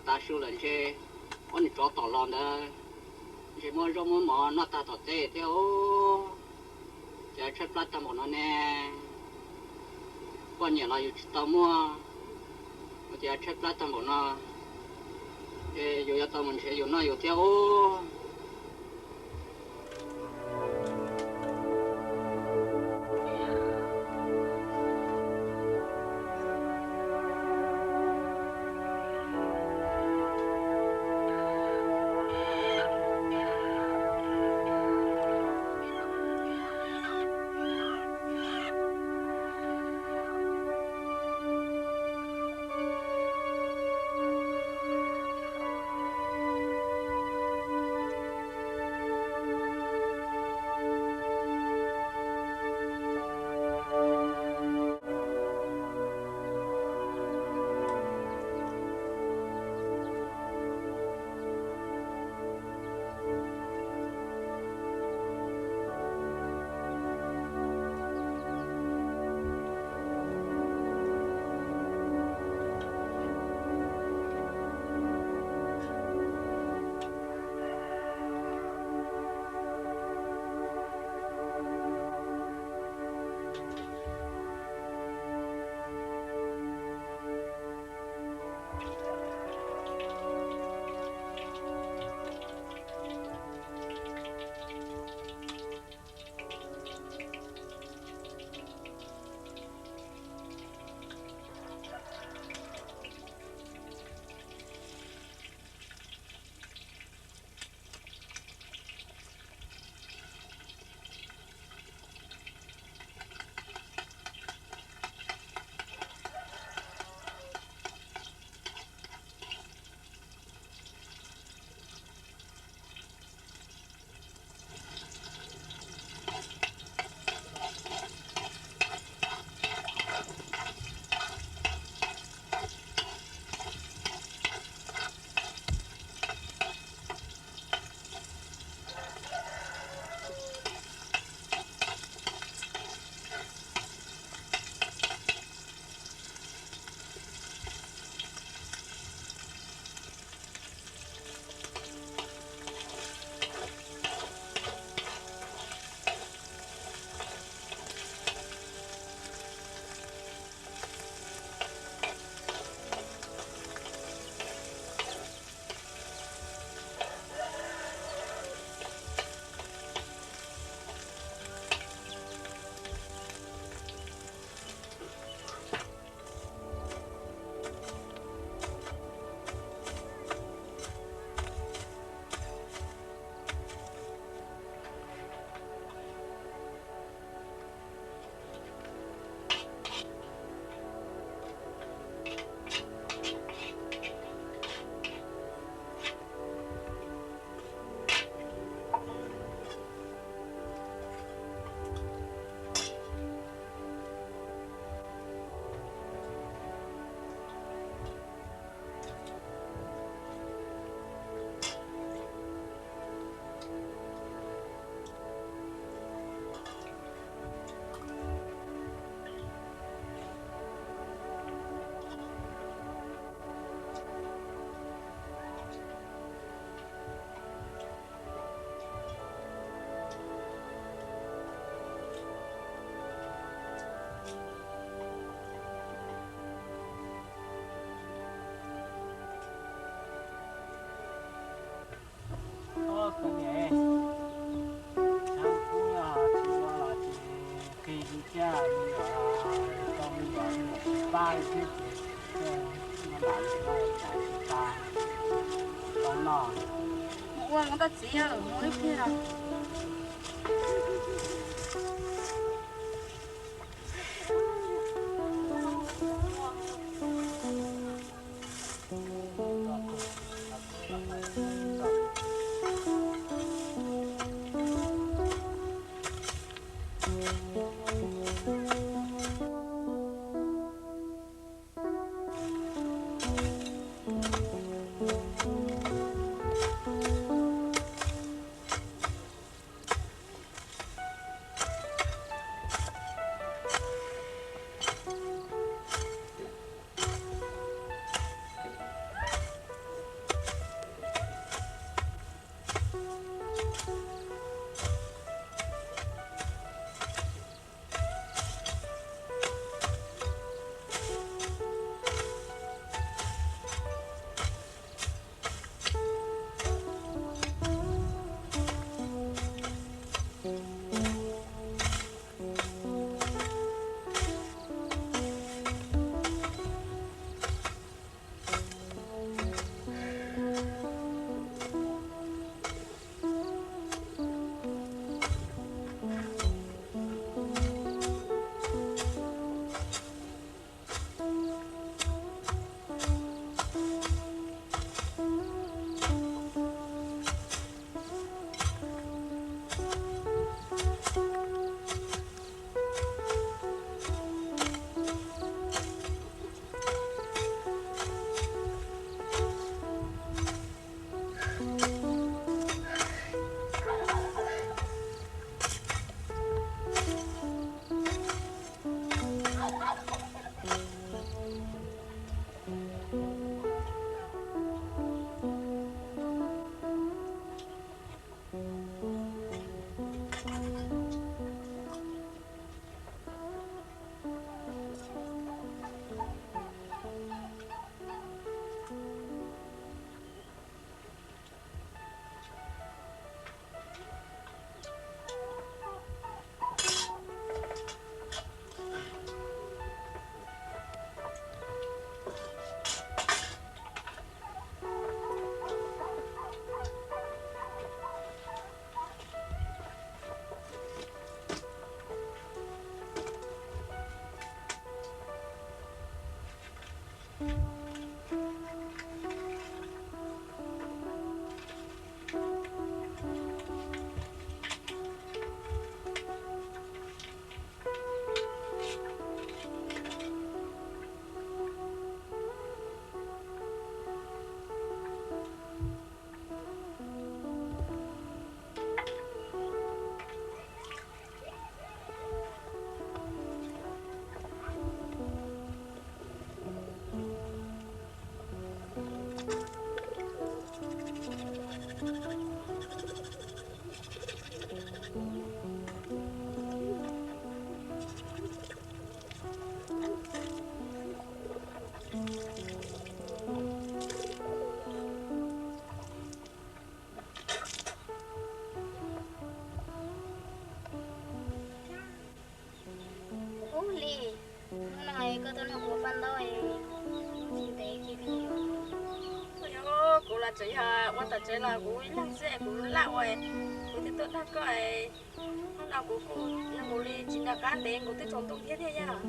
Tav su lawm ntshe muab nws tsov tom los ntawd, ntshe muab zaub muab mov noj tag tom teb thiab os. Ces tshaib plab tag npaum no ne, poj niam los yus tsis tau muaj, ces tshaib plab tag npaum no, ces yus yuav tau mus nrhiav yus noj yus thiab os. Mus ua mus tau txiv mus ib pliag. Koj nrog kuv ua paj ntaub tsis ntev kiag li. Yog kuv los tseem yog ua tom tsev los kuv ib leeg xwb kuv laj ua, kuv thiaj tuaj nrog koj. Hnub no kuv kuj yog kuv li tsis nco qab ntev kuv twb tsaus ntuj thiab thiab yog.